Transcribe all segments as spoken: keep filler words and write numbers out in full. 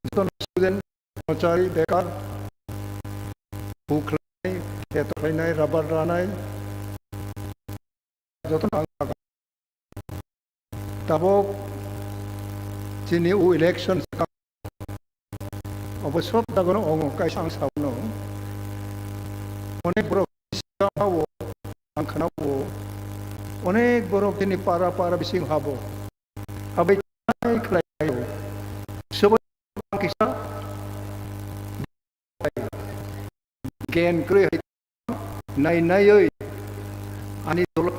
Jotono student, kormochari, bekar, huk khlainai, kheto khlainai, rabar ranai, jotono ang tabok chini o election swkang obo sob jagano ongo kaisa ang saono. Onek borok o ang khwnao, onek borok chini para para bising habo. Abai khlai khlai o. Sobo kisa gen kwrwi hai nai naiwi ani dolo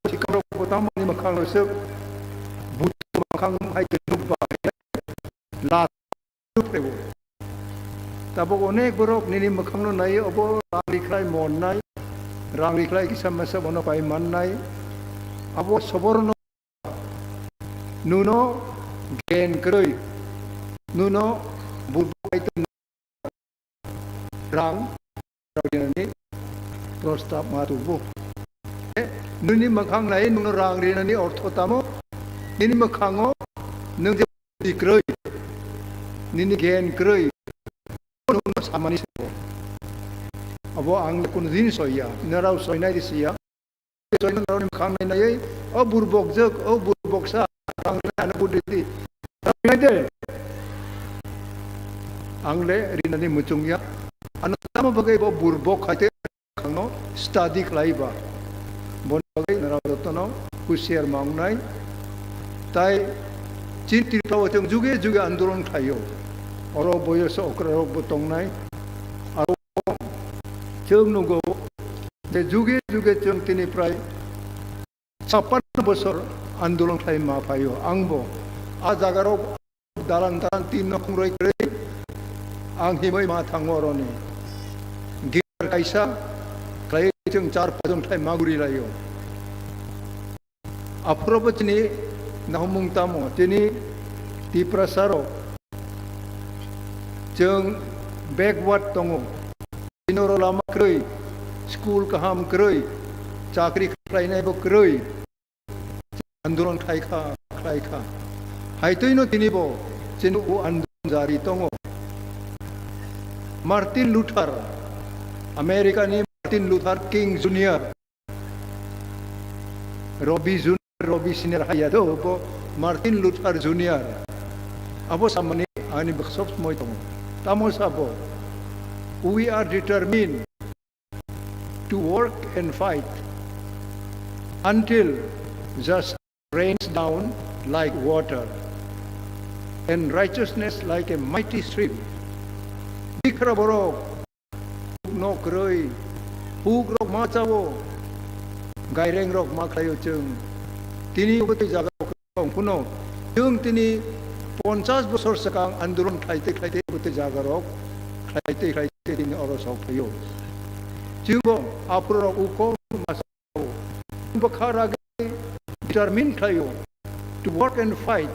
sikarok bo tamoni mwkhang rosok butu mwkhang hai khe nukba la phaibo. Tabok onek borok nini mwkhangno nai obo rang rikhlai monnai, rang rikhlai kisa masa bono pai mannai, abo soborno nuno gen kwrwi, nuno burbo kaitor rang rinani prostab ma tubu. Eh, nini mwkhang nai nungno rang rinani ortho tamo? Nini mwkhango nung je budi kwrwi, nini gen kwrwi, nungno samani sabo. Abo ang kunu din soiya, narao soinai di siya. Soino narao ni mwkhang nai naiwi, o burbok jwk, o burbok sa, ang le ano budi di. Ang le rinani muchung ya. Ano tamo bagwi bo burbok khaite khangno study khlai ba. Boni bagwi narao jotono husiar ma wngnai. Tai chin Tripura o chwng juge juge andolon khlaio. Oro boyos okra rok bo tongnai. Aro chwng nugo je juge juge chwng tini prai chappan bosor andolon khlai ma phaio. Angbo a jagarok dalan dalan tin no khungroi kwrwi ang himwi ma thango oroni. Gitar kaisa khlai chwng char pajon khlai ma guri laio. Aphuru bo chini nahumung tamo, chini Tiprasa rok chwng backward tongo. Chini oro lama kwrwi, school kaham kwrwi, chakri khlainai bo kwrwi, andolon khlai kha, khlai kha. Haitwi no tini bo chini o andolon jari tongo. Martin Luther, America ni Martin Luther King Junior, Robbie Junior, Robbie Senior haya do bo Martin Luther Junior. Abo samani ani bwkhasop moi tongo. Tamo sabo, "We are determined to work and fight until justice rains down like water and righteousness like a mighty stream." Bikra borok no kwrwi, huk rok ma chao, gaireng rok ma khlaio chwng. Tini obo tei jaga rok wng phano chwng tini ponchas bosor swkang andolon khlaite khlaite obo tei jaga rok khlaite khlaite tini oro sok phaio. Chwng bo aphuru rok uko ma bwkha ragwi determine khlaio to work and fight.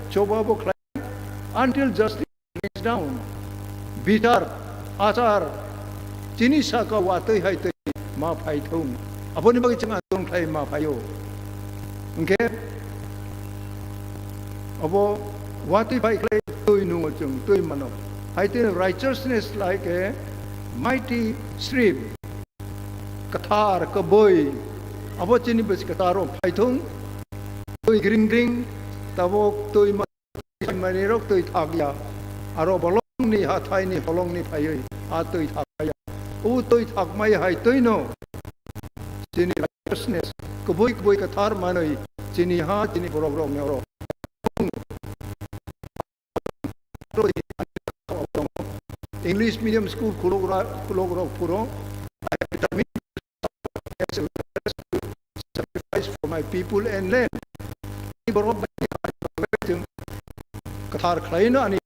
Choba bo khlai until justice is down. Bichar, achar, chini saka watwi hai twi ma phai thung. Aboni bagwi chwng andolon khlai ma phaio. Hwnkhe abo watwi phai khlai twi nungo chwng, twi mano. Hai twi righteousness like a mighty stream. Kwthar, kwbwi, abo chini bwswk kwthar rok phai thung, twi gring gring, tabok twi ma-, manwi rok twi thak ya, aro bolongni hathai ni holong ni phaiwi a twi thak ya. O twi thak mai hai twi no chini righteousness, kwbwi kwbwi kwthar manwi chini ha, chini borok rok ni oro English medium school khulok ra-, khulok rok phuro, I determined as a sacrifice for my people and land. Borok bai chwng kwthar khlaino ani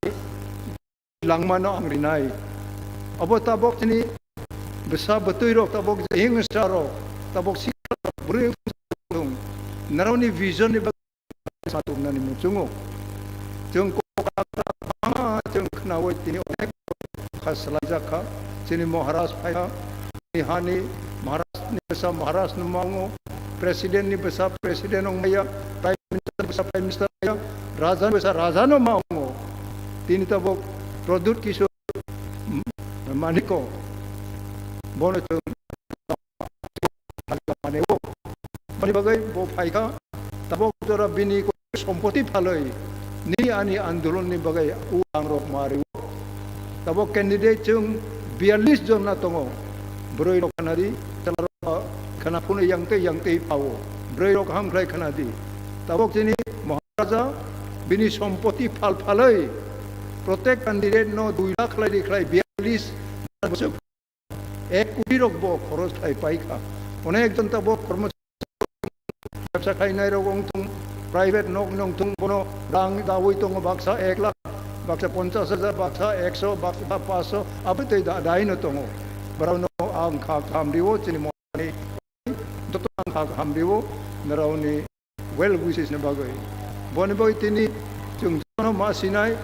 langmano ang rinai. Abo tabok chini bwsa bwtwi rok, tabok je hingsa rok, tabok si rok, bwrwi rok, naroni vision ni satuknani muchungo. Chwng kok ma chwng khnawi tini onek kha swlaijak kha. Chini Maharaj phai kha, chini hani Maharaj ni bwsa Maharaj no mango, President ni bwsa president ong maya, Prime Minister ni bwsa Prime Minister maya, Raja ni bwsa Raja no ma ongo. Tini tabok Pradyut Kishore Maniko, bono chwng maneo. Boni bagwi bo phaikha, tabok jora bini sompoti phalwi nini ani andolon ni bagwi u ang rok ma rio. Tabok candidate chwng biyallis jon na tongo. Bwrwi rok khana di, chwla rok khana phunu yang tei yang tei phawo. Bwrwi rok ham khlai khana di. Tabok chini Maharaja bini sompoti phal phalwi protek candidate no dui lakh khlai di khlai biyallis ek koti rok bo khoros khai pai kha. Onek jon tabok kormo bebsa khainai rok wng thung, private nok nong thung, bono rang dawi tongo baksa ek lakh, baksa ponchas hajar, baksa ekso, baksa paanch so, abotwi da-, daino tongo. Borokno ang kha kaham rio, chini mani joto ang kha kaham rio, norokni well wishes ni bagwi. Boni bagwi tini chwng jotono ma sinai.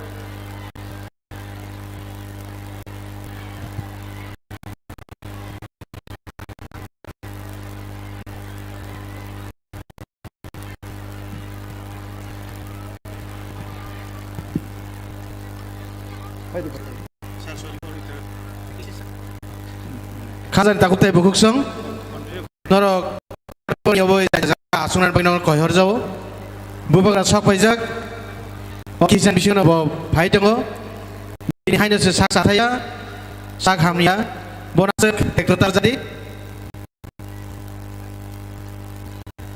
Khajani takhuk tei bukhuk song norok aswknani bagwi norok koihor jao. Bubagra sok paijak, o kisan bisingo bo phai tongo. Bini haino se sak sathaya, sak hamya, bono se tekto tarjadi.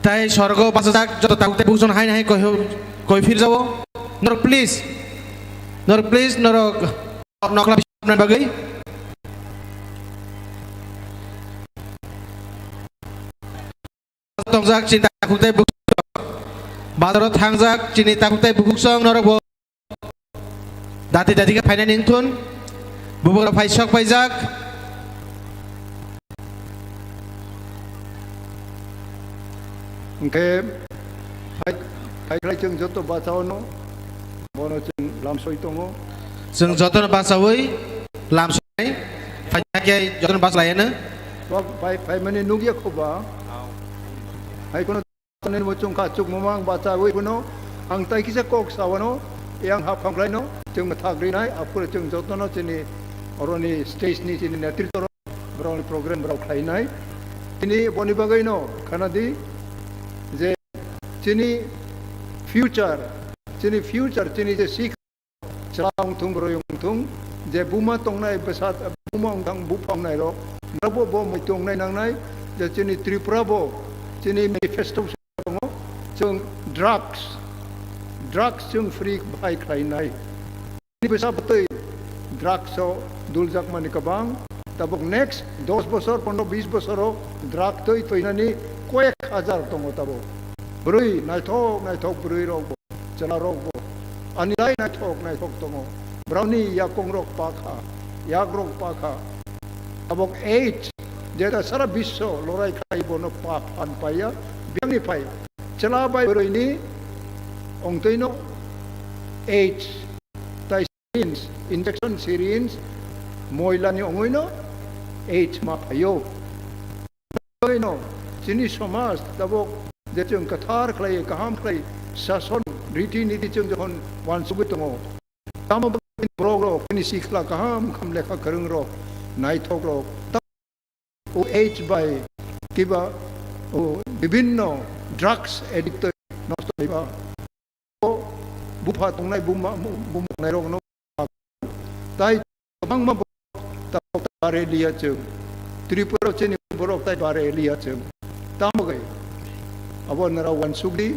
Tai sorgo bachajak joto takhuk tei bukhuk song haino hai koi, koi phirjao. Norok please, norok please, norok nokla bising bagwi. Tongjak chini takhuk tei bukhuk song. Bazaro thangjak chini takhuk tei bukhuk song norok bo. Dati dati khe phainani wngthun. Bubagra phai sok paijak. Hwnkhe phai, phai khlai chwng joto bachaono, bono chwng lamsoi tongo. Chwng jotono bachaui lamsoi, phaikhe jotono bachlaiano. Phai, phaimani nukya khoba. Hai kono Ani muchung kha chukmung ang bachaui phano ang tai kisa kok sawano, yang hap kham khlaino, chwng mwthak rinai, aphuru chwng jotono chini oroni stage ni chini netritwo rok, borokni program borok khlainai. Chini boni bagwino khana di je chini future, chini future, chini je sik Chwla wngthung, bwrwi wngthung, je buma tongnai bwsa, buma wngthang bupha wngnai rok, norokbo bo muitu wngnai nangnai, je chini Tripura bo, chini manifesto tongo, chwng drugs, drugs chwng free bai khlainai. Chini bwsa bwtwi drugs o duljakmani kwbang, tabuk next dos bosor, pondro bis bosoro drug twi twinani koyek hajar tongo tabuk. Bwrwi naithok naithok bwrwi rok bo. Chwlarokbo ani lai naithok naithok tongo. Borokni yakongrok pa kha, yakrok pa kha. Tabok AIDS, jeta sara biswo lorai khlai bono pa phan paiya, biyangni phai. Chwla bai bwrwini ongtwino AIDS, tai syringe, injection syringe, moilani ongwino AIDS ma phaio. Bagwino chini somaj tabok je chwng kwthar khlai, kaham khlai, sason, riti niti chwng jokhon wansugwi tongo, tamo bagwi borok rok, chini sikhla kaham kaham lekha kwrwng rok, naithok rok, o AIDS bai kiba o bibinno drugs addict nosto khlaiba. Bupha tongnai buma, buma tongnai rokno tai kwbangma borok tabok bare liya chwng. Tripura chini borok tai bare liya chwng. Tamo gai abo nara wansugdi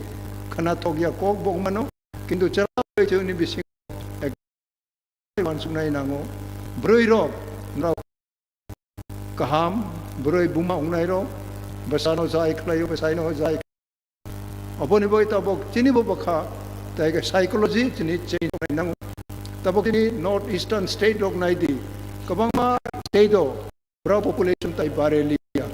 khana thokya kok bok mano, kintu chwla bai chwngni bising ek wansuknai nango. Bwrwi rok nara kaham, bwrwi buma wngnai rok, bwsano jai khlaio, bwsaino jai. Oboni bai tabok chini bo bwkha, tai khe psychology chini change khlai nango. Tabok chini North Eastern state rok nai di, kwbangma state o borok population tai bare liya.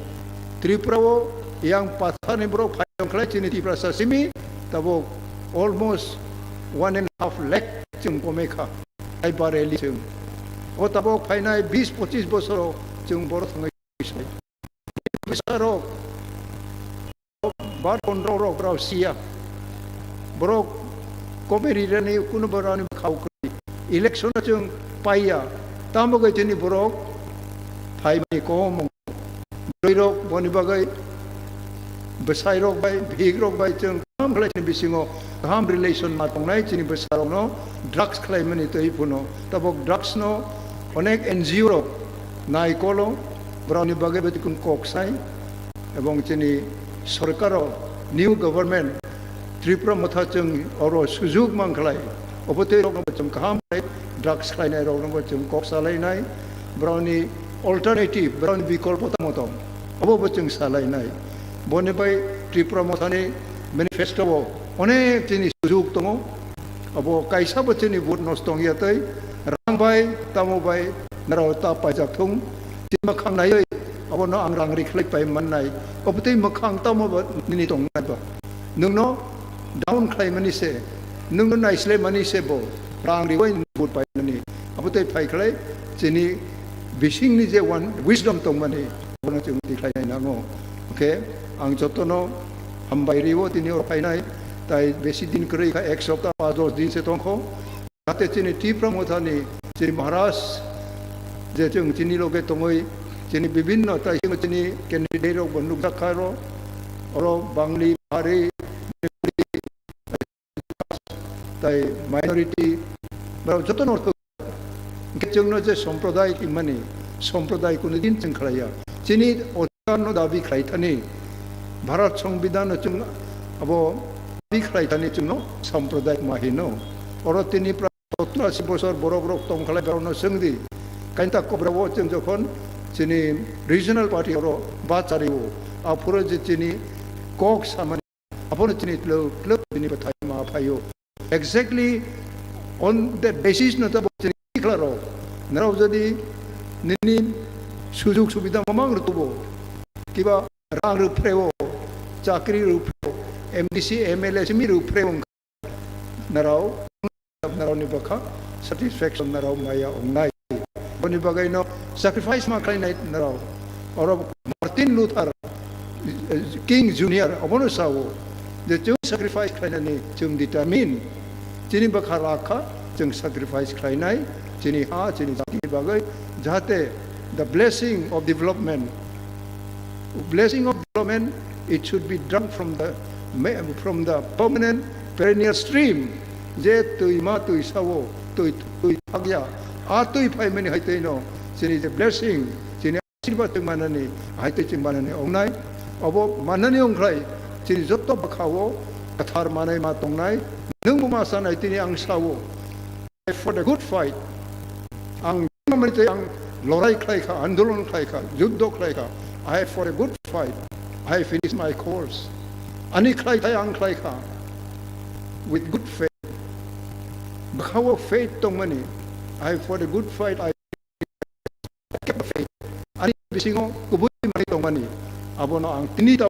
Tripura o yang pathar ni borok phai tong khlai chini Tiprasa simi, tabok almost one and half lakh chwng komai kha. Tai bare li chwng. O tabok phainai bis pochis bosoro chwng borok thangwi bisarok, Bar pondro rok brao siya. Borok kobe rirani kuno borani khao kwrwi. Election o chwng paiya. Tamo gai chini borok phaimani kom. Bwrwi rok boni bagwi bwsai rok bai, bihik rok bai chwng kaham khlai chini bisingo kaham relation ma tongnai chini bwsa rokno drugs khlaimani twi phuno. Tabok drugs no onek N G O rok nai kolo, borokni bagwi bai chwng kok sai. Ebong chini sorkaro, new government, Tripura Motha chwng oro sujuk mankhlai, obotwi rokno bo chwng kaham khlai, drugs khlainai rokno bo chwng kok salainai, borokni alternative, borokni bikolpo tamo tong, obo bo chwng salainai. Boni bai Tripura Mothani manifesto o onek chini sujuk tongo, abo kaisa bo chini vote nosto wngya tei rang bai tamo bai naro ta paijak thung. Chini mwkhang naiwi abono ang rang ri khlai pai mannai. Obotwi mwkhang tamo bo nini tongnai ba. Nwngno down khlai mani se, nwngno naislai mani se bo rang riwi nini vote pai mani. Abotwi phai khlai chini bisingni je one wisdom tongmani abono chwng tikhlai nai nango. Hwnkhe ang jotono hambai riwo tini oro phainai. Tai besi din kwrwi kha, ek sopta pas dos din se tongkho. Jate chini Tipra Mothani, chini Maharaj, je chwng chini loge tongwi, chini bibhinno tai chini candidate rok bo nukjak kha ro, oro Bangli, Bihari, tai minority, borok jotono ortho. Hwnkhe chwngno je somproday hwnmani, somproday kunu din chwng khlaiya. Chini odhikarno dabi khlai thani, Bharat Songbidanno chwng abo dabi khlai thani chwngno somproday ma hino. Oro tini pra-, sottor ashi bosor borok rok tong khlai borokno swngdi. Kainta kobrao chwng jokhon chini regional party oro bachario, aphuru je chini kok samani abono chini twlwk twlwk chini bwthai ma phaio. Exactly on that basis no tabo chini tikhlaro. Narao jodi nini sujuk subida mamang rwtubo, kiba rang rwphreo, chakri rwphreo, M D C, M L A simi rwphreo wngkha, narao narao ni bwkha satisfaction narao maya wngnai. Boni bagwi no sacrifice ma khlainai narao. Oro Martin Luther King Junior obono sao je chwng sacrifice khlainani chwng determine. Chini bwkha rakha chwng sacrifice khlainai, chini ha, chini jati ni bagwi, jahate the blessing of development, blessing of development, it should be drunk from the ma-, from the permanent perennial stream. Je twi ma twi sao, twi, twi thakya, a twi phaimani hai twi no, chini je blessing, chini asirba chwng manani, hai twi chwng manani wngnai. Obo manani wngkhlai, chini jotto bwkhao kwthar manai ma tongnai. Nwng bo ma sanai, tini ang sao, I fought a good fight. Ang, ang lorai khlai kha, andolon khlai kha, juddo khlai kha. I fought a good fight. I finished my course. Ani khlai thai ang khlai kha. With good faith. Bwkhao faith tongmani. I fought a good fight. I kept the faith. Ani bisingo kubui mani tongmani. Abono ang tini ta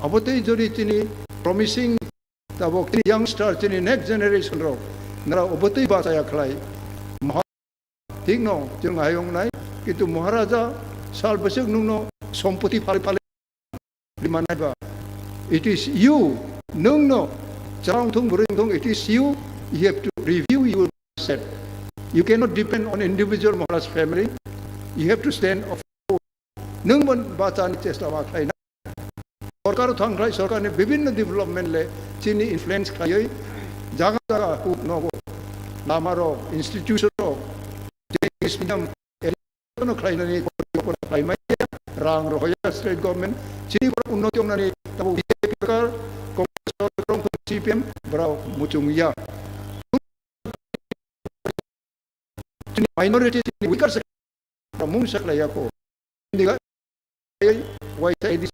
Abo tei jodi chini promising, tabok chini youngster, chini next generation rok, nara obo tei bachaya khlai. Maha-, thik no, chwng hai wngnai, kintu Maharaja sal bwswk nwngno sompoti phali phali manai ba. It is you, nwngno, chwng thung, bwrwi thung, it is you, you have to review your mindset. You cannot depend on individual Maharaj family, you have to stand of Nwng bo bachani chesta ma khlai na. Sorkar thang khlai, sorkar ni bibhinno development le chini influence khlaiwi jaga jaga huk nogo, lama rok, institution rok, English medium no khlainani khlaimai rang rohoya state government chini borok unnoti wngnani tabo B J P sorkar, Congress sorkar, C P M borok muchung ya. Chini minority, chini weaker section mung saklai ya ko. Indiga Y S A D C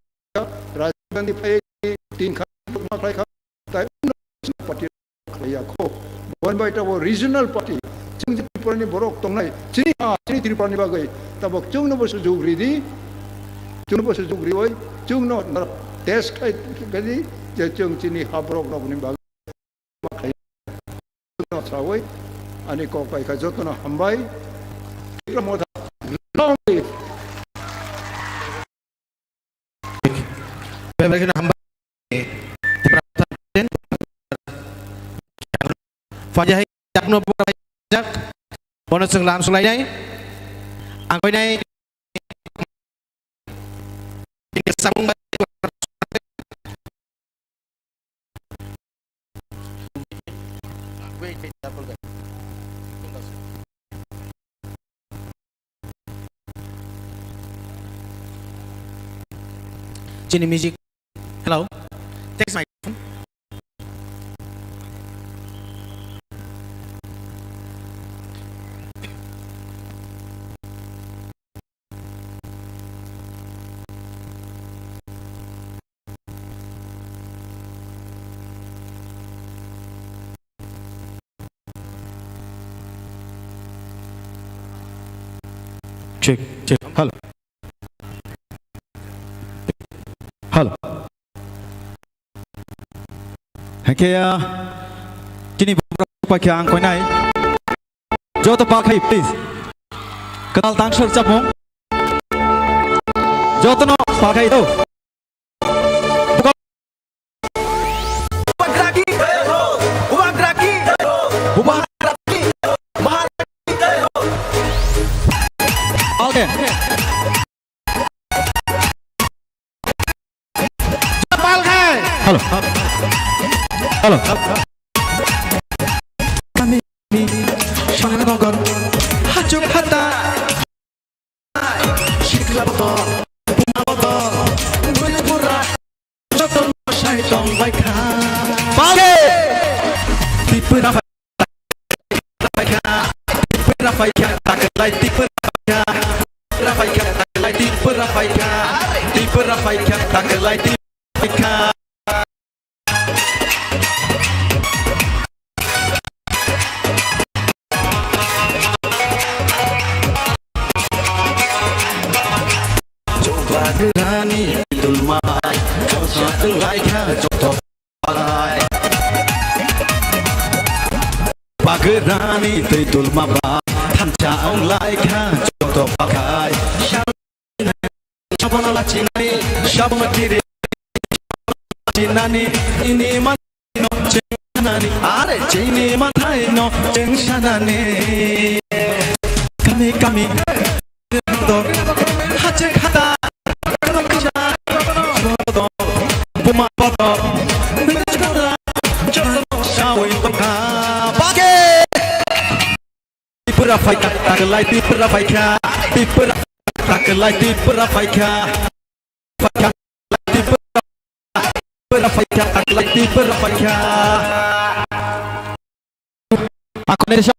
Rajiv Gandhi phai tin kha ma khlai kha tai party khlai ya ko. Bon bai tabo regional party chini Tripura ni borok tongnai chini ha chini Tripura ni bagwi tabo chwng no bo sujuk ridi chwng no bo sujuk riwi chwng no test khai gadi je chwng chini ha borok rok ni bagwi. Sawi ani kok pai kha jotono hambai. Tipra Motha long live. Phai hai jakno jak. Bono chwng lam swlainai. Ang koinai. Chini music. Hello. Test microphone. Check, check. Hello. Hello. Hake ya. Chini bubagra paikha ang koinai. Joto palkhai, please. Kwtal tang sor chapmung. Jotono palkhai do. Okay. Hello. Hello. Kami, Shanganagor, Hachuk Hata. Sikla boto, buma boto, bui bura, joto sai tong bai kha. Palge! Tipra bai kha, Tipra bai kha, taklai Tipra bai kha, Tipra bai kha, taklai Tipra bai kha, Tipra bai kha, taklai Tipra bai kha. Chubagrani dulmai, joto wnglaikha joto palai. Bagrani twi dulma bai, thansa wnglaikha joto palai. Sabono lachinani, sabono tiri lachinani, ini manthai no chengsanani, are chini manthai no chengsanani. Kami kami, hachek hata, buma boto, sawi tongkha, bage. Tipra phaikha, taklai Tipra phaikha, Tipra, taklai Tipra phaikha, phaikha, Tipra, Tipra phaikha, taklai Tipra phaikha. Ako nere sa,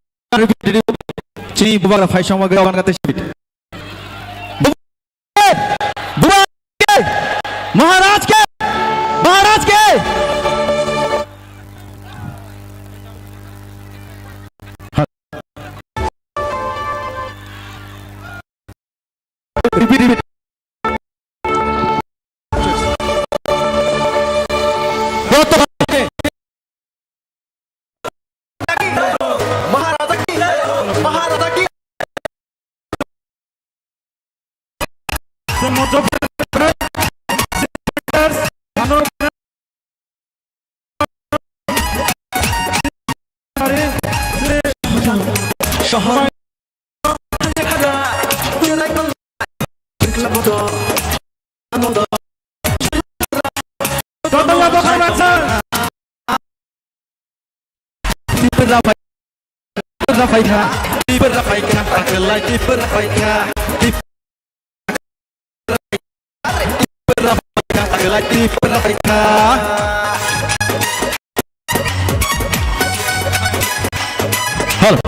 chini bubagra phai songma gra wan kate sibit. Bubagra ke, Maharaj ke, Maharaj ke. Repeat, repeat. Maharaja ki, Maharaja ki. Tipra phaikha, Tipra phaikha, taklai Tipra phaikha, Tipra phaikha, taklai Tipra phaikha. Hello.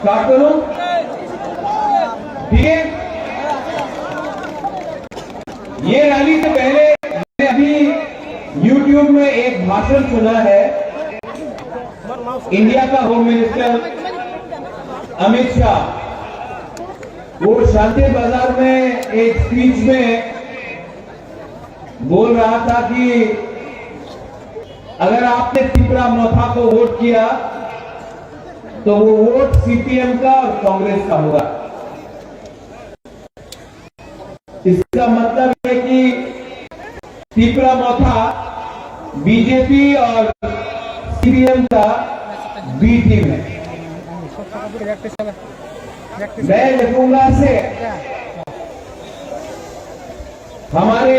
Start करूं? ठीक है, ये रैली से पहले मैंने अभी YouTube में एक भाषण सुना है इंडिया का होम मिनिस्टर अमित शाह। वो शांति बाजार में एक स्पीच में बोल रहा था कि अगर आपने तिपरा मोथा को वोट किया तो वो वोट सीपीएम का और कांग्रेस का होगा। इसका मतलब है कि तिपरा मोथा बीजेपी और सीपीएम का बी टीम है। मैं लिखूंगा से हमारे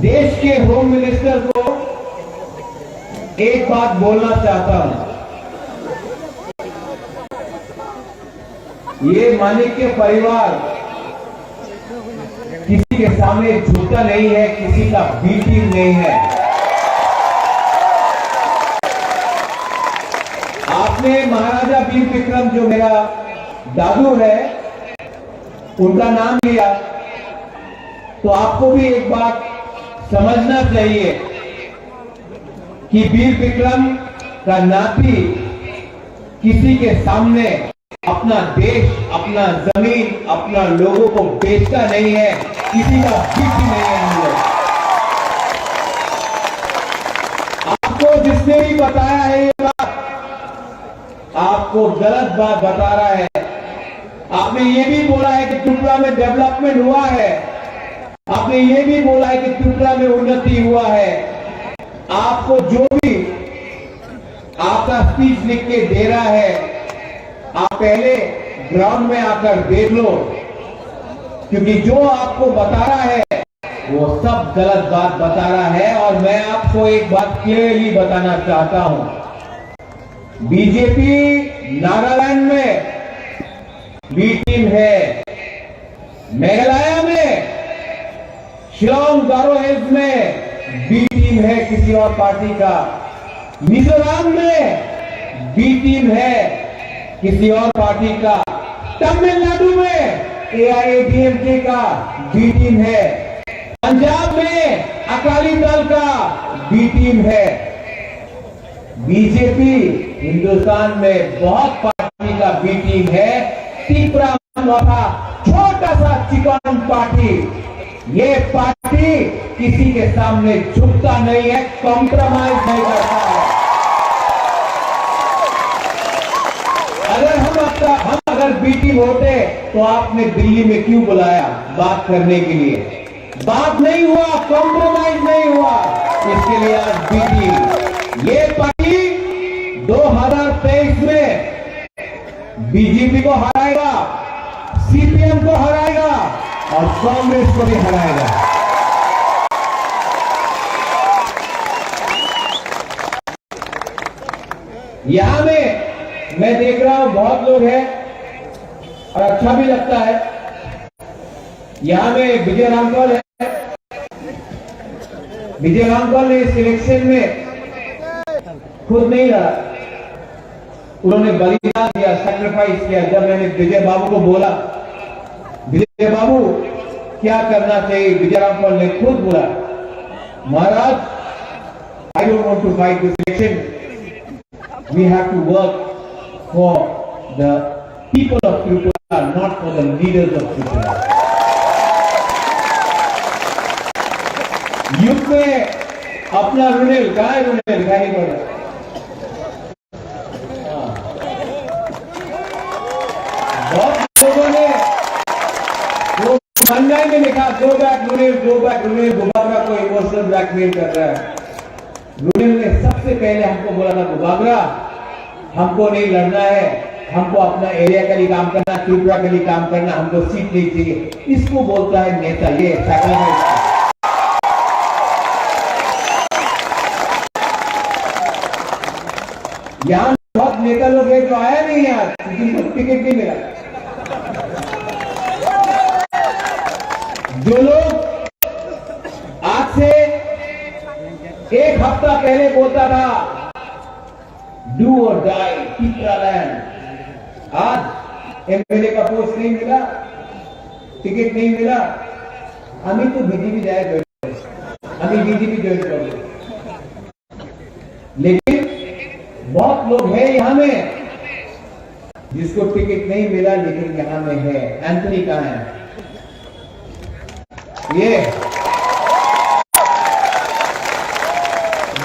देश के होम मिनिस्टर को एक बात बोलना चाहता हूं। ये माणिक्य परिवार किसी के सामने झुकता नहीं है, किसी का बी टीम नहीं है। आपने महाराजा वीर विक्रम, जो मेरा दादू है, उनका नाम लिया, तो आपको भी एक बात समझना चाहिए कि वीर विक्रम का नाती किसी के सामने अपना देश, अपना जमीन, अपना लोगों को बेचता नहीं है, किसी का भिख नहीं है हम लोग। आपको जिसने भी बताया है ये बात, आपको गलत बात बता रहा है। आपने ये भी बोला है कि त्रिपुरा में डेवलपमेंट हुआ है, आपने ये भी बोला है कि त्रिपुरा में उन्नति हुआ है। आपको जो भी आपका स्पीच लिख के दे रहा है, आप पहले ग्राउंड में आकर देख लो, क्योंकि जो आपको बता रहा है वो सब गलत बात बता रहा है। और मैं आपको एक बात क्लियरली बताना चाहता हूं, बीजेपी नागालैंड में बी टीम है, मेघालय में शिलोंग गारो हिल्स में बी टीम है किसी और पार्टी का, मिजोरम में बी टीम है किसी और पार्टी का, तमिलनाडु में एआईएडीएमके का बी टीम है, पंजाब में अकाली दल का बी टीम है। बीजेपी हिंदुस्तान में बहुत पार्टी का बी टीम है। तिपरा मोथा छोटा सा चिकन पार्टी, ये पार्टी किसी के सामने झुकता नहीं है, कॉम्प्रोमाइज नहीं करता है। अगर हम आपका, हम अगर बी टीम होते तो आपने दिल्ली में क्यों बुलाया बात करने के लिए? बात नहीं हुआ, कॉम्प्रोमाइज नहीं हुआ, इसके लिए आज बी टीम। ये पार्टी दो हज़ार तेईस में बीजेपी को हराएगा, सीपीएम को हराएगा और कांग्रेस को भी हराएगा। यहां में मैं देख रहा हूं, बहुत लोग हैं और अच्छा भी लगता है। यहां में विजय रामपाल है। विजय रामपाल ने इस इलेक्शन में खुद नहीं लड़ा, उन्होंने बलिदान दिया, सैक्रिफाइस किया। जब मैंने विजय बाबू को बोला, "विजय बाबू, क्या करना चाहिए?" विजय रामपाल ने खुद बोला, "महाराज, I don't want to fight this election. We have to work for the people of Tripura, not for the leaders of Tripura." Youth में अपना रुनिल, कहाँ है रुनिल? दिखाई नहीं पड़ रहा। हाँ। बहुत लोगों ने वो मंडाई में लिखा, "Go back रुनिल, go back रुनिल, बुबागरा को इमोशनल ब्लैकमेल कर रहा है।" रुनिल ने सबसे पहले हमको बोला था, "बुबागरा, हमको नहीं लड़ना है, हमको अपना एरिया के लिए काम करना, त्रिपुरा के लिए काम करना, हमको सीट नहीं चाहिए।" इसको बोलता है नेता, ये सैक्रिफाइस। यहाँ बहुत नेता लोग है जो आया नहीं आज, जिनको टिकट नहीं मिला। जो लोग आज से एक हफ्ता पहले बोलता था, "Do or die, Tipraland," आज एमएलए का पोस्ट नहीं मिला, टिकट नहीं मिला, আমি তো বিজেপি যায়, আমি বিজেপি জয়েন করব। लेकिन बहुत लोग हैं यहाँ में जिसको टिकट नहीं मिला, लेकिन यहाँ में है। एंथनी कहाँ है? ये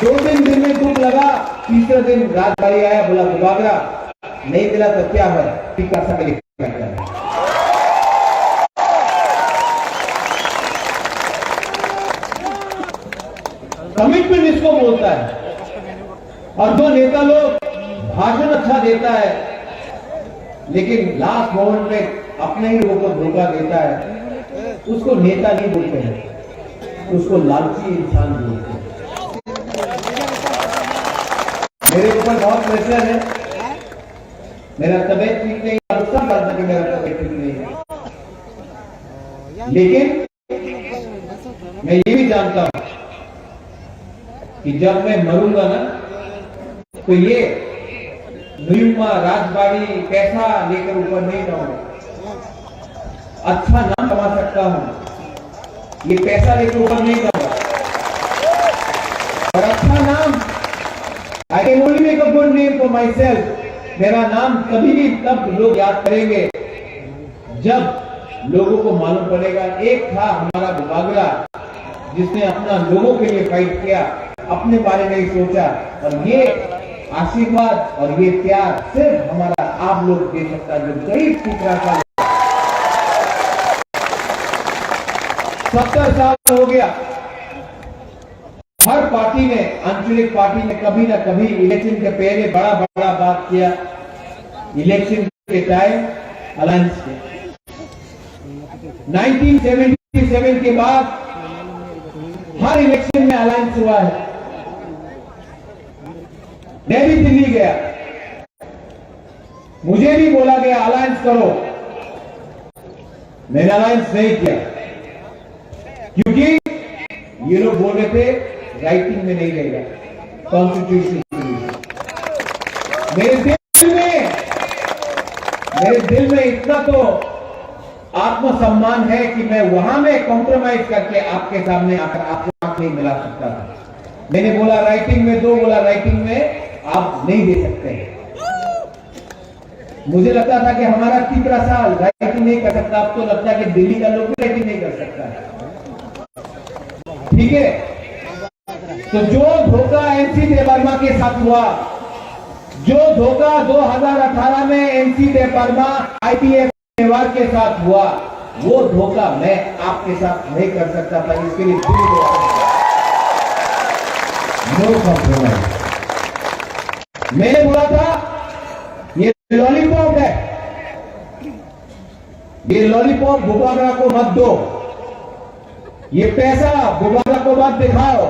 दो तीन दिन में दुख लगा, तीसरे दिन राजबाड़ी आया, बोला, "बुबागरा, नहीं मिला तो क्या है, टिकट के लिए।" कमिटमेंट इसको बोलता है। और जो नेता लोग भाषण अच्छा देता है, लेकिन लास्ट मोमेंट में अपने ही लोगों को धोखा देता है, उसको नेता नहीं बोलते हैं, उसको लालची इंसान बोलते हैं। मेरे ऊपर बहुत प्रेशर है, मेरा तबीयत ठीक नहीं, आप सब जानते हैं कि मेरा तबीयत ठीक नहीं है, लेकिन मैं ये भी जानता हूँ कि जब मैं मरूंगा ना, तो ये नुयुमा राजबाड़ी पैसा लेकर ऊपर नहीं जाऊंगा, अच्छा नाम कमा सकता हूँ, ये पैसा लेकर ऊपर नहीं जाऊंगा। और अच्छा नाम, I can only make a good name for myself। मेरा नाम कभी भी तब लोग याद करेंगे जब लोगों को मालूम पड़ेगा। एक था हमारा बुबागरा, जिसने अपना लोगों के लिए फाइट किया, अपने बारे में ही सोचा, और ये आशीर्वाद और ये प्यार सिर्फ हमारा आप लोग दे सकता है, जो गरीब पिपरा का। सत्तर साल हो गया, हर पार्टी ने, आंचलिक पार्टी ने कभी ना कभी इलेक्शन के पहले बड़ा बड़ा बात किया, इलेक्शन के टाइम अलायंस किया। नाइनटीन सेवेंटी सेवन के बाद हर इलेक्शन में अलायंस हुआ है। मैं भी दिल्ली गया, मुझे भी बोला गया अलायंस करो, मैंने अलायंस नहीं किया, क्योंकि ये लोग बोल रहे थे राइटिंग में नहीं रहेगा, कॉन्स्टिट्यूशन। मेरे दिल में, मेरे दिल में इतना तो आत्मसम्मान है कि मैं वहां में कॉम्प्रोमाइज करके आपके सामने आकर आपको आंख नहीं मिला सकता था। मैंने बोला राइटिंग में दो, बोला राइटिंग में आप नहीं दे सकते हैं। मुझे लगता था कि हमारा तिपरासा राइटिंग नहीं कर सकता, अब तो लगता है कि दिल्ली का लोग भी राइटिंग नहीं कर सकता है। ठीक है, तो जो धोखा एमसी देवर्मा के साथ हुआ, जो धोखा दो हज़ार अठारह में एमसी देवर्मा आईपीएफ परिवार के साथ हुआ, वो धोखा मैं आपके साथ नहीं कर सकता था। इसके लिए दिल से नो कॉम्प्रोमाइज। मैंने बोला था ये लॉलीपॉप है, ये लॉलीपॉप बुबागरा को मत दो, ये पैसा बुबागरा को मत दिखाओ,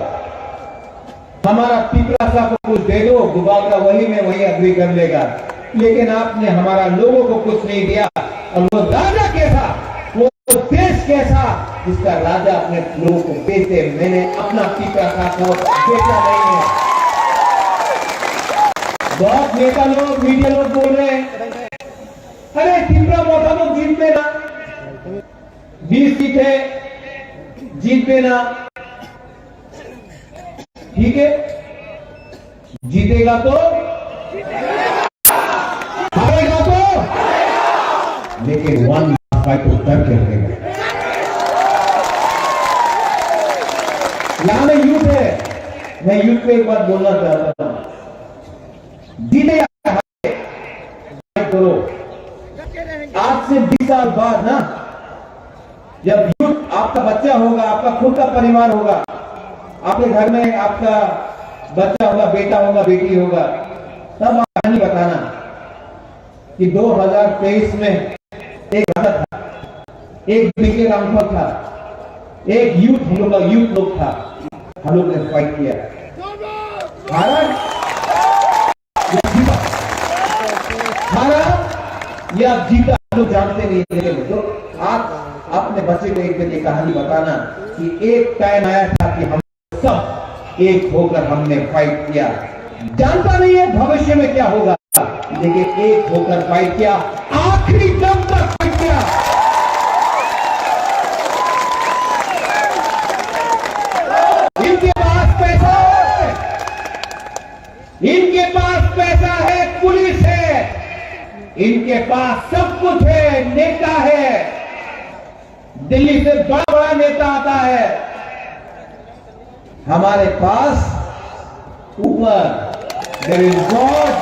हमारा तिपरासा को कुछ दे दो, बुबागरा वही में वही अग्री कर लेगा। लेकिन आपने हमारा लोगों को कुछ नहीं दिया। और वो राजा कैसा, वो देश कैसा, जिसका राजा अपने लोगों को बेच दे? मैंने अपना तिपरासा को बेचा नहीं है। बहुत नेता लोग, मीडिया लोग बोल रहे हैं, अरे तिपरा मोटा लोग जीत में ना, बीस सीट है, जीत में ना, ठीक है, जीतेगा तो, हारेगा तो, लेकिन वन लाख का तो डर के रहेगा। यहाँ में यूथ है, मैं यूथ को एक बात बोलना चाहता हूँ, जीते या हारे, करो। आज से बीस साल बाद ना, जब यूथ आपका बच्चा होगा, आपका खुद का परिवार होगा, आपके घर में आपका बच्चा होगा, बेटा होगा, बेटी होगा, तब आप कहानी बताना कि दो हज़ार तेईस में एक राजा था, एक बीके रामफल था, एक यूथ, हम लोग का यूथ लोग था, हम लोग ने फाइट किया, हारा, जीता। ये आप जीता हम लोग जानते नहीं, लेकिन तो आप अपने बच्चे को एक दिन ये कहानी बताना कि एक टाइम आया था कि हम सब एक होकर हमने फाइट किया। जानता नहीं है भविष्य में क्या होगा, लेकिन एक होकर फाइट किया, आखिरी दम तक फाइट किया। इनके पास पैसा है, इनके पास पैसा है, पुलिस है, इनके पास सब कुछ है, नेता है। दिल्ली से बड़ा बड़ा नेता आता है। हमारे पास ऊपर there is God।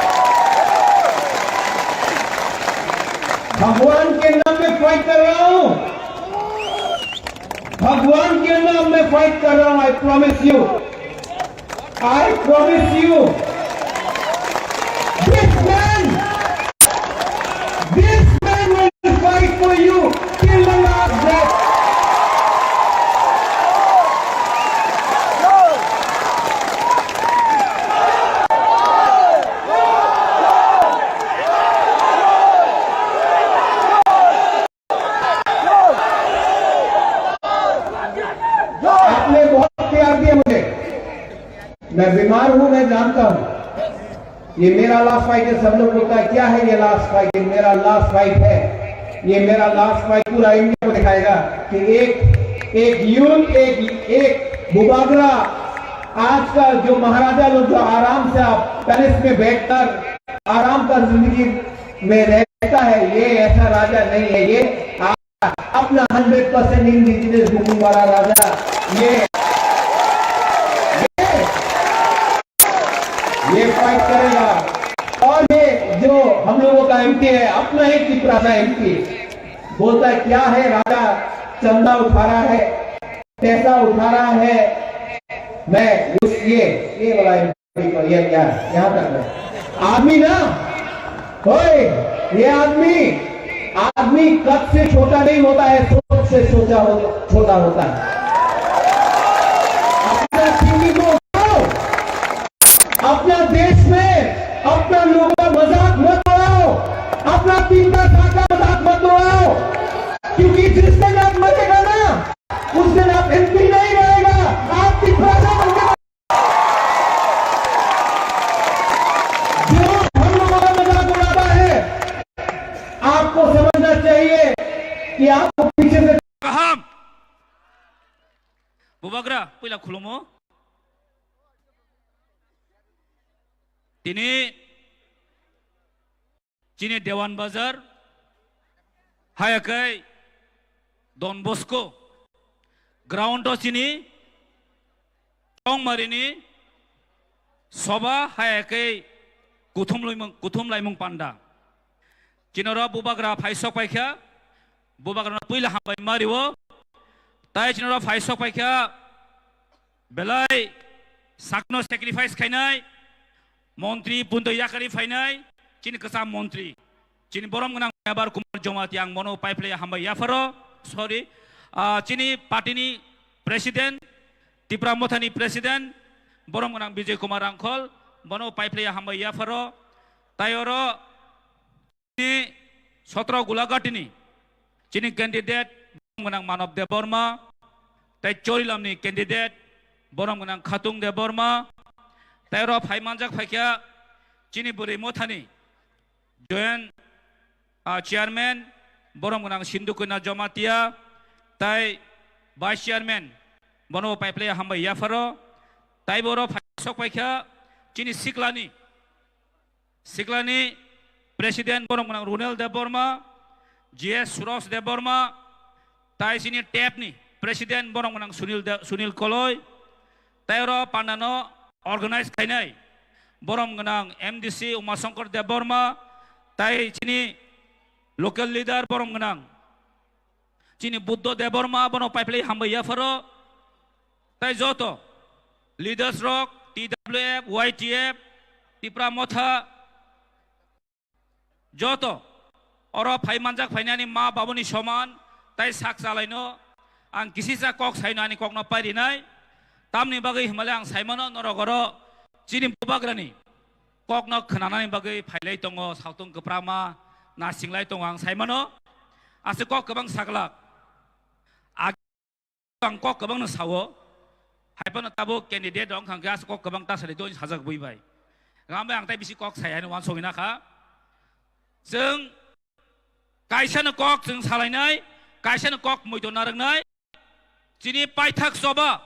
भगवान के नाम में फाइट कर रहा हूं, भगवान के नाम में फाइट कर रहा हूं। I promise you, I promise you, this man, this man will fight for you till the last breath. आपने बहुत प्यार दिया मुझे। मैं बीमार हूं, मैं जानता हूं। ये मेरा लास्ट फाइट है। सब लोग बोलता है, "क्या है ये लास्ट फाइट?" ये मेरा लास्ट फाइट है। ये मेरा लास्ट फाइट पूरा इंडिया को दिखाएगा कि एक, एक यूथ, एक, एक बुबागरा, आज का जो महाराजा लोग जो आराम से आप पैलेस में बैठकर आराम का जिंदगी में रहता है, ये ऐसा राजा नहीं है। ये अपना हंड्रेड परसेंट इंडिजिनस बुकुम वाला राजा, ये, ये, ये फाइट करेगा। और ये जो हम लोगों का एमपी है, अपना ही तिपरा का एमपी, बोलता है, "क्या है राजा, चंदा उठा रहा है, पैसा उठा रहा है।" मैं उस, ये, ये वाला ये क्या, यहाँ तक है। आदमी ना, ओए, ये आदमी, आदमी कद से छोटा नहीं होता है, सोच से सोचा हो, छोटा होता है। अपना थिंकिंग को उठाओ, अपना देश में अपना लोगों का मजाक मत उड़ाओ, अपना तीन का सात का मजाक मत उड़ाओ, क्योंकि जिस दिन आप मरेगा ना, उस दिन आप एमपी नहीं रहेगा, आप तिपरा बन के जो हम लोगों का मजाक उड़ाता है, आपको समझना चाहिए कि आपको पीछे से Kaham. Bubagra, puila khulumo. Tini Chini Dewan Bazar, haya khe Don Bosco ground o chini Chongmarini soba, haya khe Kuthum Laimung, Kuthum Laimung Panda. Chini oro bubagra phai sok paikha, bubagra no puila hambai mario, tai chini oro phai sok paikha, belai sakno sacrifice khainai, Montri punto yakari phainai, chini kwcham montri, chini borom gwnang Mebar Kumar Jamatia, ang bono paiphile hambai yapharo, sorry, ah, chini party ni president, Tipra Motha ni president, borom gwnang Bijay Kumar Rangkhol, bono paiphile hambai yapharo, tai oro Chini Sotro Gulagati ni chini candidate borom gwnang Manob Debbarma, tai Chorilam ni candidate borom gwnang Khatung Debbarma, tai oro phai manjak phaikha chini Bwrwi Mothani joint, ah, chairman borom gwnang Sindhu Kanya Jamatia, tai vice chairman bono paiphile hambai yapharo, tai boro phai sok phaikha chini siklani Siklani president borom gwnang Runel Debbarma, G S Suros Debbarma, tai chini tep ni president borom gwnang Sunil De-, Sunil Koloi, tai oro pandano organize khainai borom gwnang M D C Umashankar Debbarma, tai chini local leader borom gwnang chini Buddho Debbarma, bono paiphile hambai yapharo, tai joto leaders rok, T W F, Y T F, Tipra Motha, joto oro phai manjak phainani ma babuni soman, tai sak chalaino ang kisisa kok saino ani kokno pairinai, tamni bagwi himale ang saimano norok oro chini bubagrani kokno khwnanani bagwi phailai tongo, sautong kwprama, nasinglai tongo ang saimano. Aswk kok kwbang saglak. Ag-, ang kok kwbangno sao. Haiphano tabuk candidate rok wngkha khe aswk kok kwbang ta sari doi sajak bui bai. Gam bai ang tai bisi kok saya ni wansogwi nakha. Chwng kaisano kok chwng salainai, kaisano kok moito narwknai. Chini paithak choba,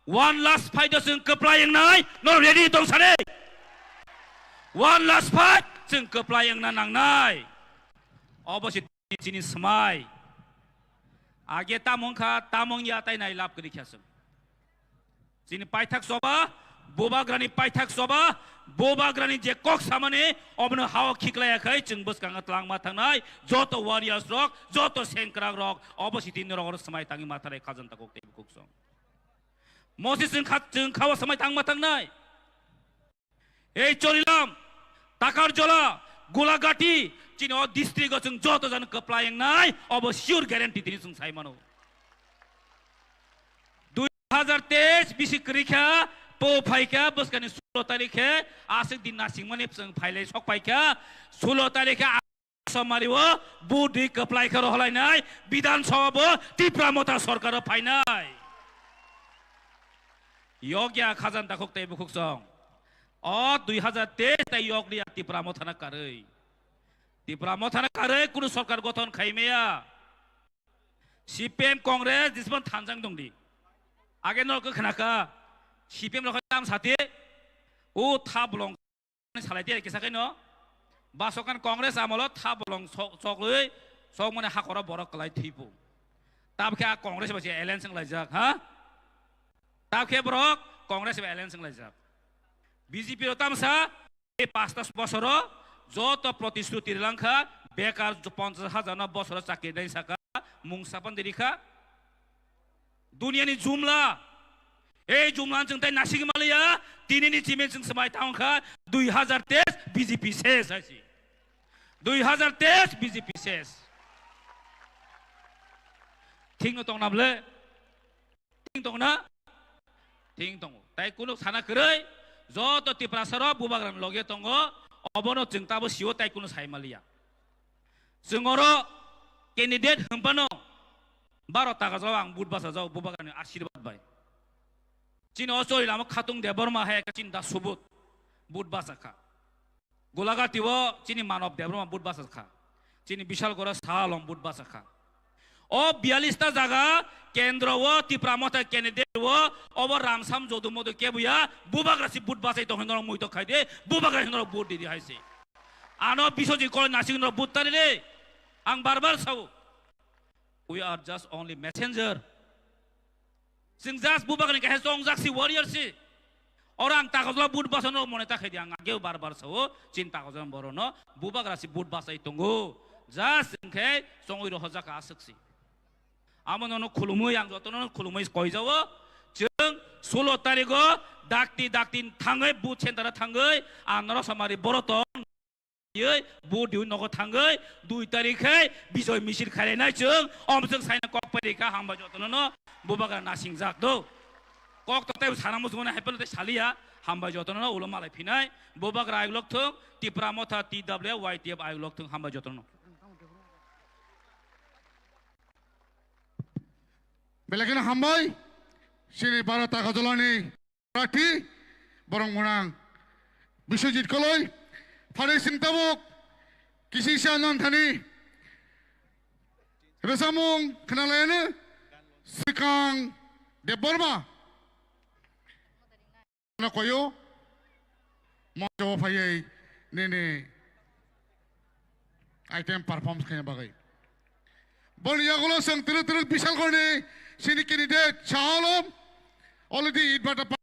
one last fight o chwng kwplai wngnai, no ready tong sani? One last fight, chwng kwplai wngna nangnai. Obo se chini swmai. Age tamo wngkha, tamo wngya, tai nai lab kwrwi kha chwng. Chini paithak choba, Bubagrani paithak choba, Bubagrani je kok samani, obono hao khiklaiya khai, chwng bwskango twlangma thangnai, joto warriors rok, joto sengkrak rok, obo sitini rok oro swmai tangwi ma thangnai khajanta kok tei bukhuk song. Mosi chwng kha, chwng khao swmai tangma thangnai. Ei Chorilam, Takarjola, Gulagati, chini o district o chwng joto jani kwplai wngnai, obo sure guarantee tini chwng sai mano. Dui hajar teis bisi kwrwi kha, po phai kha, bwskani sulo tarikh khe, aswk din nasingmani chwng phailai sok pai kha, sulo tarikh khe Somari o vote rwi kwplai khe rohorlainai, Bidhan Sabha bo Tipra Motha Sarkar o phainai. Yok ya khajanta kok tei bukhuk song. O dui hajar teis tai yok ya Tipra Motha na karwi. Tipra Motha na karwi kunu sarkar gothon khai maya. C P M Congress disman thanjang dong di. Age no khe khna kha C P M rok tam sati o tha bolong salai te kisa khe no. Basokan Congress amolo tha bolong sok, sok lwi sok mane hakoro borok kwlai thipu. Tab khe a Congress ba se alliance wng laijak ha. Tab khe borok Congress ba alliance wng laijak. B J P ro tamsa ei pasta bosoro joto protishruti rilangkha, bekar ponchas hajar no bosoro chakri dai saka, mung sapan diri kha. Duniani jumla, ei jumla chwng tai nasik maliya, tinini chimi chwng swmai tang kha, dui hajar teis B J P ses hai si. Dui hajar teis B J P ses. Thik no tong na ble? Thik tong na? Thik tongo. Tai kunu sana kwrwi, joto Tiprasa rok Bubagra ni loge tongo, obono chwng tabo sio tai kunu sai maliya. Chwng oro candidate hwnphano baro taka jao ang vote basa jao Bubagra ni ashirbad bai. Chini o chori lama Khatung Debbarma hai chini da subut vote basa kha. Gulagati o chini Manob Debbarma vote basa kha. Chini Bishal Gora Salom vote basa kha. O biyallis ta jaga kendro o Tipra Motha candidate o obo Ramsam Jodu Modu kebuya Bubagra si vote basai tong hinoro muitok khai de Bubagra hinoro vote di di hai se. Ano Biswajit Koloi nasing no vote tari de. Ang bar bar sao. We are just only messenger. Chwng just Bubagrani kaisa chongjak si warrior si. Oro ang takajla vote basa no mone ta khai di ang ageo bar bar sao chini takajla boro no Bubagra si vote basai tongo. Just chwng khe chongwi rohorjak aswk si. Amo nono khulumwi ang joto no khulumwi koi jao. Chwng sulo tarikh o dakti dakti thangwi vote center o thangwi ang noro samari boro tong. Yoi, bu diwi nogo thangwi, dui tarikh khe bijoy misil khailai nai chwng, om chwng saina kok pai rikha, hambai jotono no, Bubagra nasingjak do. Kok to tei sana muchungmani hai phano tei saliya, hambai jotono no, ulo malai phinai, Bubagra ayuk lok thung, Tipra Motha T W Y T F ayuk lok thung, hambai jotono no. Belai kheno hambai, chini Bharat Agartala ni Prarthi borok mwnang Biswajit Koloi, pharai chwng tabuk kisingsa nonthani rwchapmung khwnalaiano swkang Debbarma no koyo moncho phaiwi nini item perform khaina bagwi. Boni yagulo chwng twrwk twrwk Bishalgarhni chini candidate Shah Alam already idbata pa-,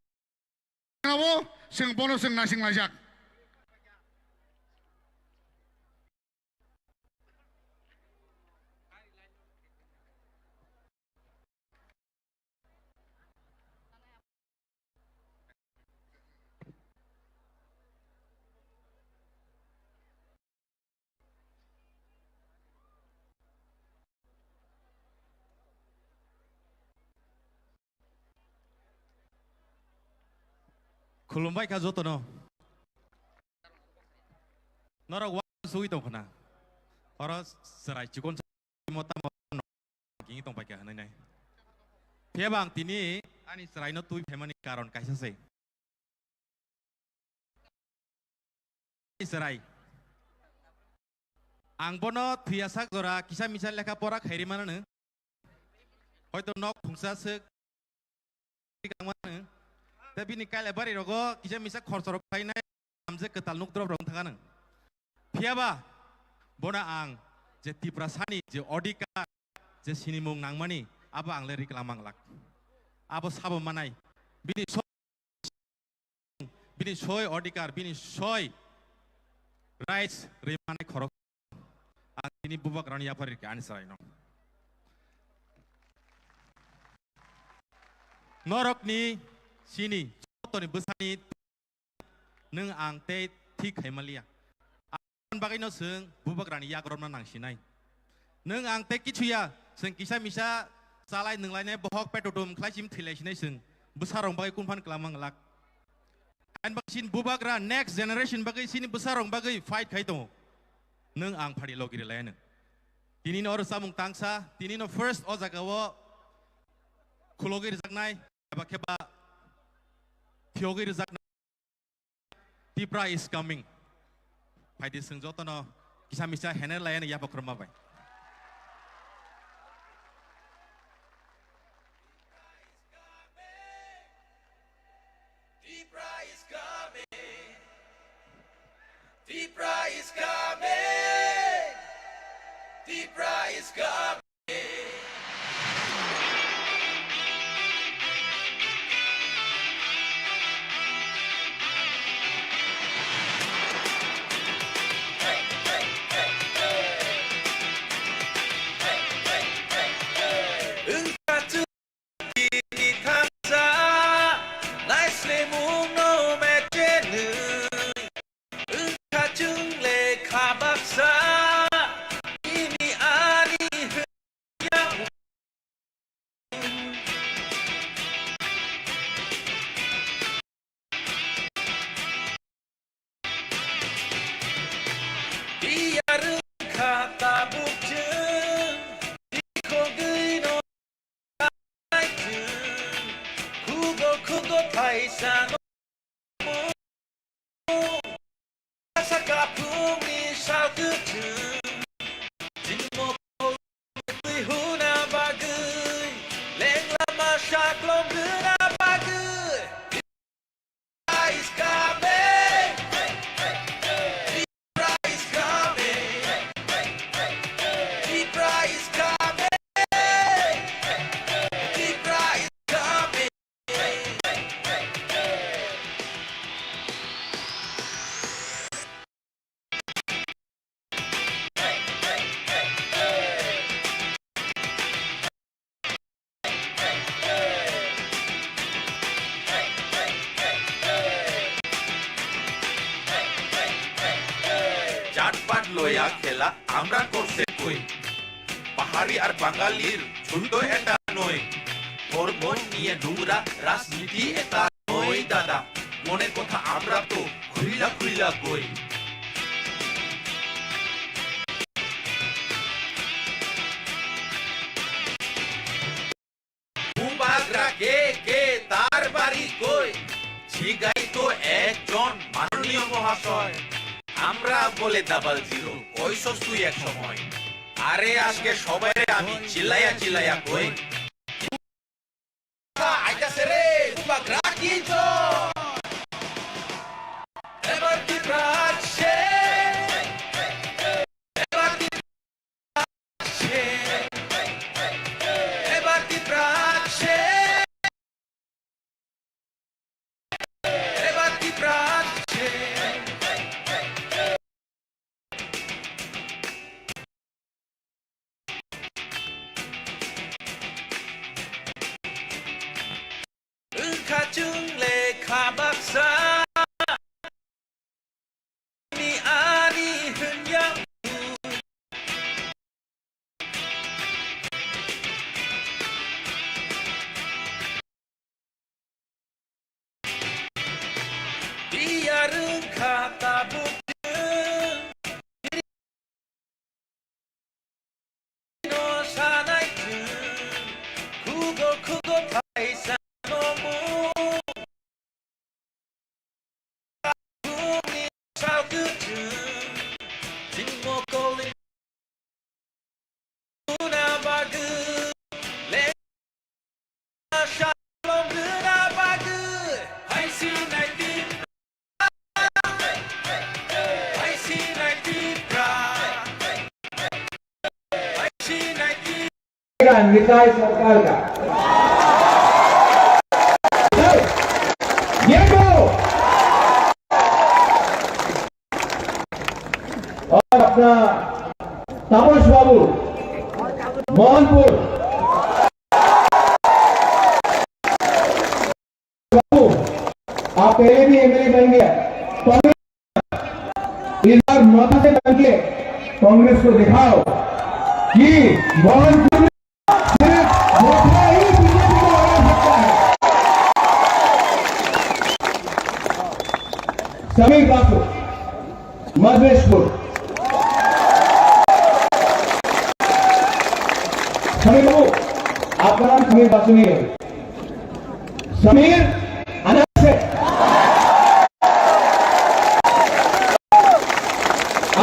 chwng bono chwng naising laijak. Khulumbai kha jotono. Norok wa sugwi tong khna. Oro chwrai chikon sa-, tamo tamo no kini tong paikha hwnwi nai. Phiya ba ang tini ani chwraino twi phaimani karon kaisa se. Chwrai. Ang bono thwiyasak jora kisa misa lekha pora khairi manano. Hoito nok phungsa swk tangmano. Tei bini kailabari rogo kisa misa khorsa rok khainai, amje kwtal nuk drop rok thangano. Phiya ba bono ang je Tiprasani je odhikar, je sinimung nangmani, abo ang le rikla manglak. Abo sabo manai. Bini so-, bini soi odhikar, bini soi rights rimani khorok. Ang tini bubagrani yaphar rikha ani chwraino. Norokni sini jotoni bwsani nwng ang tei thik khaimaliya. Aboni bagwino chwng bubagrani yagromna nangsinai. Nwng ang tei kichuya, chwng kisa misa chalai nwnglainai bohok petotum khlai sim thwilai sinai chwng bwsarok bagwi kunphan kwlama glak. Ani bagwi chini bubagra next generation bagwi chini bwsarok bagwi fight khai tongo. Nwng ang phari logi rwlai nw. Tini no oro chamung tangsa, tini no first o jaga o khulogwi rwjaknai, eba khe ba phiyogwi rwjaknai. Tipra is coming. Phaidi chwng jotono kisa misa hener lai ani yapha khorma bai. Tipra is coming. Tipra is coming. Tipra is coming. Wngkha chwng tini thansa, naislemungno mechenwi. Wngkha chwng lekha baksa, nini ani hwnya. Tiyar wngkha tabuk chwng, bikhogwino. Khugo khugo phaisa no saka phungni sal kwthwng. Jinmo twi huna bagwi, lengla ma saklong huna bagwi. Is coming. Tipra is coming. Tipra is coming. Tipra is coming. জাতপাত লয়া খেলা আমরা করছে কই? পাহাড়ি আর বাঙালির যুদ্ধ এটা নয়, ধর্ম নিয়ে নোংরা রাজনীতি এটা নয় দাদা, মনের কথা আমরা তো খুইলা খুইলা কই। বুবাগ্রা কে কে, তার বাড়ি কই? জিগাই তো একজন মাননীয় মহাশয়। আমরা বলে ডাবল জিরো, কইছস তুই এক সময়। আরে আজকে সবাইরে আমি চিল্লাইয়া চিল্লাইয়া কই। আইতাছে রে, বুবাগ্রা কি জয়। এবার কি প্রাণ শেষ? এবার কি প্রাণ শেষ? এবার কি প্রাণ শেষ? এবার কি প্রাণ শেষ? का, निताई सरकार का। ये तो और अपना तापस बाबू, मोहनपुर बाबू, आप पहले भी एमएलए बन गए, कांग्रेस इस बार मौका से बन के कांग्रेस को दिखाओ कि मोहनपुर में सिर्फ धोखा ही बीजेपी को हरा सकता है। समीर बासु, मधेशपुर। समीर बाबू, आपका नाम समीर बासु नहीं है। समीर अनाथ है।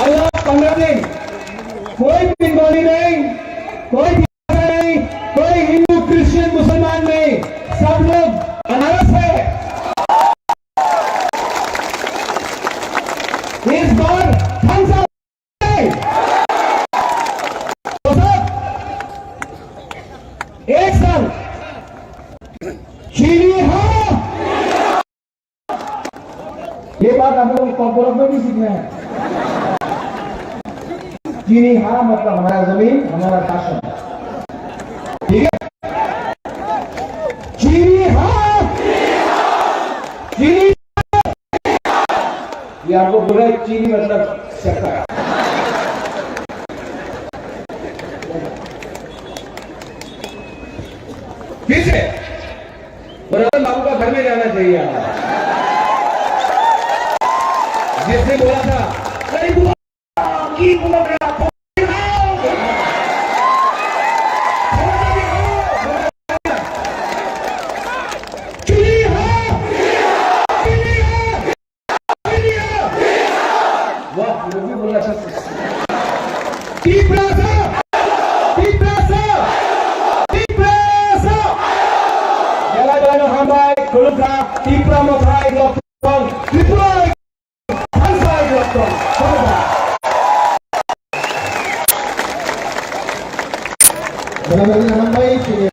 अगला पंद्रह दिन कोई बंगाली नहीं, कोई नहीं, कोई हिंदू, क्रिश्चियन, मुसलमान नहीं, सब लोग बनारस है। इस बार हम सब नहीं। तो सब एक साथ चीनी हाँ। ये बात आप लोगों को कॉर्पोरेट में भी सीखना है। चीनी हाँ मतलब हमारा जमीन, हमारा शासन। ठीक है? चीनी हाँ, चीनी। ये आपको बोला है, चीनी मतलब शक्कर। फिर से, और रतन बाबू का घर में जाना चाहिए आप। जिसने बोला था, "अरे बुआ, की बोल रहा था?" जी हाँ, जी हाँ, जी हाँ। Wah, lebih mulai sukses. Tiprasa! Tiprasa! Tiprasa! Jala jala hambai, khulumkha, Tipra Mothai, Loktong, Tripura, Thansai, Loktong, Thansai. Jala jala hambai, chini